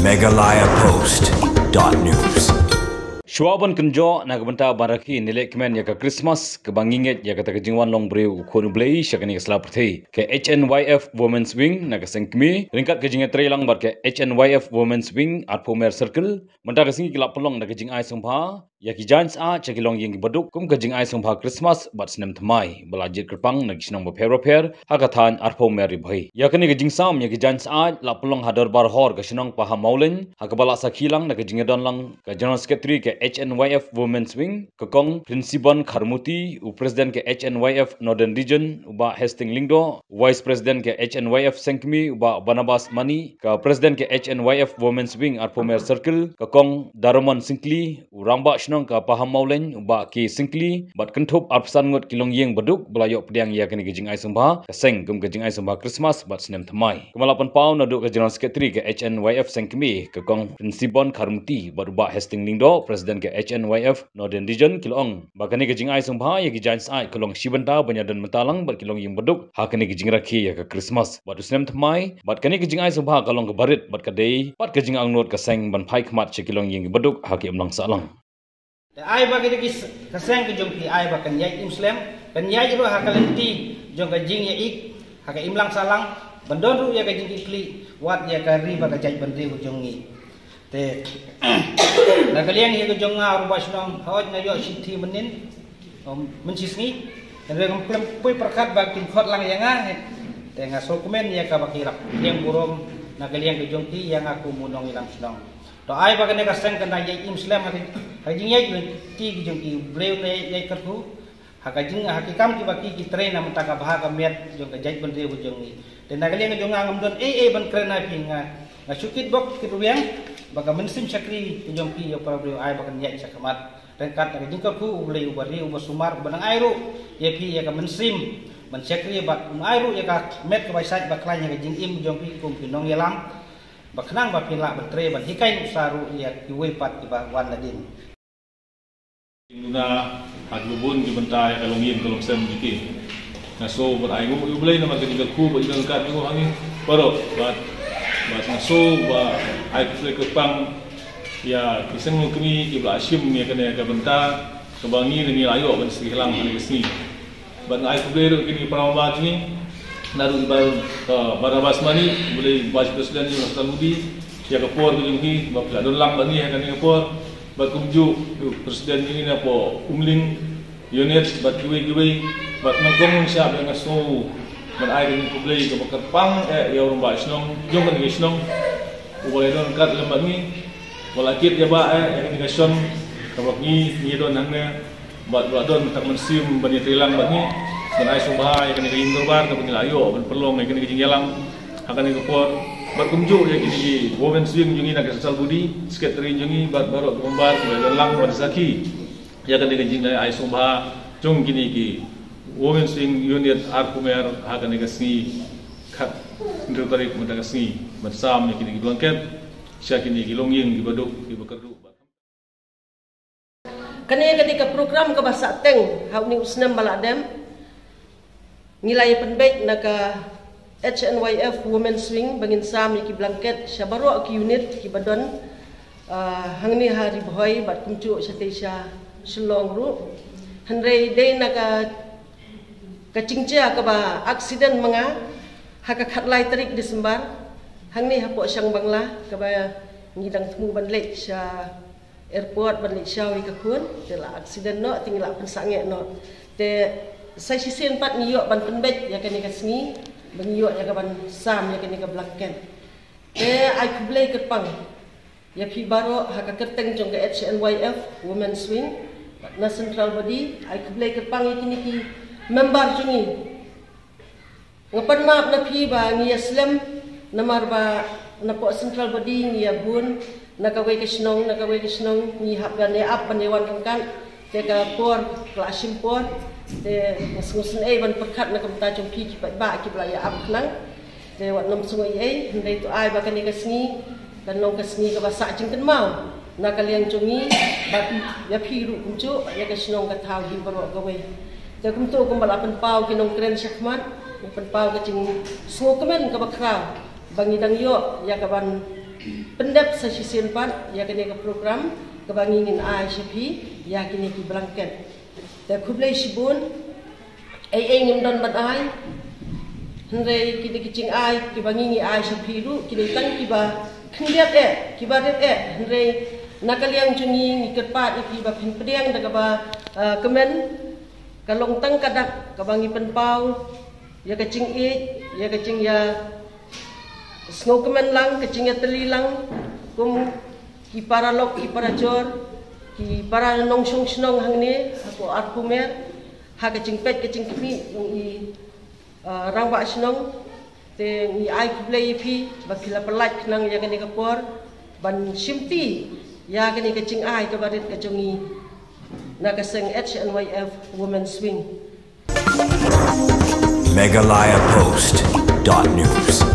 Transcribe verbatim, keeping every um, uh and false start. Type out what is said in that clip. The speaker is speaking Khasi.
Meghalaya Post dot news. Shuwa ban kynjoh na ka bynta ban rakhe ne leh kmen ïa ka Christmas kaba ngi ngeit ïa kata ka jingwan long briew u khun u Blei sha kane ka sla pyrthei, ka H N Y F Women's Wing na ka seng kmie ryngkat ka jingïatreilang bad ka H N Y F Women's Wing arphew mer circle mynta ka sngi ki la pynlong na ka jingai sngewbha ïa ki jaiñ syaid sha ki longïing kiba duk kum ka jingai sngewbha Christmas bad snem thymmai ba la jied kyrpang na ki shnong bapher bapher ha ka thaiñ arphew mer Ri Bhoi. Ïa kane ka jingsam ïa ki jaiñ syaid la pynlong ha dorbar hor ka shnong Pahammawlein ha kaba la sakhi lang na ka jingïadon lang ka General Secretary ka H N Y F Women's Wing, ka Kong Prinsibon Kharmuti, u President ka H N Y F Northern Region u Bah Hastings Lyngdoh, u Vice President ka H N Y F seng kmie u Bah Barnabas Mani, ka President ka H N Y F Women's Wing arphew mer circle ka Kong Daromon Syngkli, u Rangbah Shnong ka Pahammawlein u Bah K Syngkli bad kynthup arphew san ngut ki longïing baduk ba la ïoh pdiang ïa kane ka jingai sngewbha ka seng kum ka jingai sngewbha Christmas bad snem thymmai. Kumba la pynpaw naduh ka General Secretary ka H N Y F seng kmie ka Kong Prinsibon Kharmuti bad u Bah Hastings Lyngdoh, President ka H N Y F Northern Region, ki la ong ba kane ka jingai sngewbha ïa ki jaiñ syaid ka long shi bynta ban ïadon bynta lang bad ki longïing baduk ha kane ka jingrakhe ïa ka Christmas bad u snem thymmai bad kane ka jingai sngewbha ka long kaba rit bad ka dei pat ka jingangnud ka seng ban phai khmat sha ki longïing baduk ha ka imlang sahlang. Te ai ba kine ki s- ka seng ka jong ki ai ba kan ïaid im slem, kan ïaid ruh ha ka lynti jong ka jingïaid ha ka imlang sahlang, ban don ruh ïa ka jingkitkhlieh wat ïa ka ri bad ka jaitbynriew ka jong ngi. Te na ka liang ïa ka jong nga ruh ba shnong hooid nga ïoh shithi mynnin, um, mynshisngi. Hynrei ngam khlem poi pyrkhat ba kin khot lang ïa nga. Te nga sngewkmen ïa kaba ki rap liang burom na ka liang ka jong ki ïa nga kum u nongïalam shnong. To ai ba kane ka seng kan da ïaid im slem ha ka, ha ka jingïaid lynti ki jong ki briew ne ïaid kyrkhu ha ka jing, ha ki kam kiba ki, ki trei na mynta ka bha ka miat jong ka jaitbynriew ka jong ngi. Te na ka liang ka jong nga ngam don ei ei ban kren ha phi, nga, nga shu kit bok kit rwiang ba ka mynsiem shakri ka jong phi ïa u para briew ai ba kan ïaid sha khmat ryngkat na ka jingkyrkhu u Blei uba rieh uba sumar uba nang ai ruh ïa phi ïa ka mynsiem ban shakri bad un ai ruh ïa ka met kaba shait ba khlaiñ ha ka jingim jong phi kum ki nongïalam. Ba khnang ba phin lah ban trei ban hikai nuksa ruh ïa kiwei pat kiba wan nadien. Jingduna ha kiba bun ki bynta ïa ka longïing ka longsem jong ki. Nga sngew ban ai nguh ïa U Blei namar ka jingkyrkhu bad jingdon ryngkat jong u ha ngi baroh bad, bad nga sngew ba ai khublei kyrpang ïa ki seng longkmie kiba la shim ïa kane ka bynta kaba ngi, ngi la ïoh ban sakhi lang ha kane ka sngi. Bad nga ai khublei ruh ïa kine ki para member jong ngi naduh i Bah, uh, Barnabas Mani, u ba dei Vice President jong ka Central Body, ïa ka por ka jong ki ba phi la don lang bad ngi ha kane ka por. Bad kumjuh u President jong ngi na poh Umling Unit bad kiwei kiwei. Bad nyngkong nyngshap ïa nga sngew ban ai ka jingkhublei kaba kyrpang eh ïa u rangbah shnong jong kane ka shnong uba la don ryngkat lem bad ngi, uba la kit ïa bah eh ïa kane ka shnong kaba ngi, ngi don hangne. Bad ba don ka mynsiem ban ïatreilang bad ngi, ban ai sngewbha ïa kane ka ïing dorbar kaba ngi la ïoh ban pynlong ïa kane ka jingïalang ha kane ka por. Bad kumjuh ïa kine ki Women's Wing jong ngi na ka Central Body, Secretary jong ngi bad baroh ki member kiba ïadon lang ban sakhi ïa kane ka jingai sngewbha jong kine ki Women's Wing Unit arphew mer ha kane ka sngi khathynriew tarik mynta ka sngi ban sam ïa kine ki blanket sha kine ki longïing kiba duk kiba kyrduh. Kane ka dei ka program kaba sah teng ha une u snem ba la dem. Ngi la ïa pynbeit na ka H N Y F Women's Wing ba ngin sam ïa ki blanket sha baroh ki unit kiba don, ah, hangne ha Ri Bhoi bad kumjuh shatei sha Shillong ruh. Hynrei dei na ka, ka jingjia kaba accident ma nga ha ka khatlai tarik December hangne hapoh Shangbangla kaba ngi dang thmu ban leit sha airport ban leit shaw ïa ka khun, te la accident noh, te ngi la pynsangeh noh. Te sa shisien pat ngi ïoh ban pynbeit ïa kane ka sngi, ba ngi ïoh ïa ka ban sam ïa kane ka blanket. Te ai khublei kyrpang ïa phi baroh ha ka kyrteng jong ka H N Y F Women's Wing na Central Body, ai khublei kyrpang ïa kine ki member jong ngi. Nga pan map na phi ba ngi ïa slem, namar ba napoh Central Body ngi ïa bun, na kawei ka shnong na kawei ka shnong ngi hap ban ïa ap ban ïa wan ryngkat. Te ka por ka la shim por, te nga sngewsynei ban pyrkhat na ka bynta jong phi ki paidbah kiba la ïa ap khnang. Te wat nym sngew ei ei, hynrei to ai ba kane ka sngi kan long ka sngi kaba sah jingkynmaw na ka liang jong ngi bad ïa phi ruh kumjuh, ïa ka shnong ka thaw hi baroh kawei. Te kumto kumba la pynpaw ki nongkren shakhmat, ngi pynpaw ka jingsngewkmen kaba khraw ba ngi dang ïoh ïa ka ban pyndep sa shisien pat ïa kane ka program kaba ngi ngin ai sha phi ïa kine ki blanket. Te khublei shibun. Ei ei ngim don ban ai. Hynrei kine ki jingai kiba ngi ngi ai sha phi ruh kine tang kiba khyndiat eh, kiba rit eh. Hynrei na ka liang jong ngi ngi kyrpad ïa phi ba phin pdiang da kaba, ah, kmen. Ka long tang ka dak kaba ngi pynpaw ïa ka jingïeit, ïa ka jingïa sngewkmen lang, ka jingïatylli lang kum ki para lok, ki para jor, ki para nongshong shnong hangne ha ko Arpumer, ha ka jingpeit ka jingkhmih jong i, ah, rangbah shnong. Te ngi ai khublei ïa phi ba phi la pynlait khnang ïa kane ka por ban shimti ïa kane ka jingai kaba rit ka jong ngi na ka seng H N Y F Women's Wing. Meghalaya Post dot news.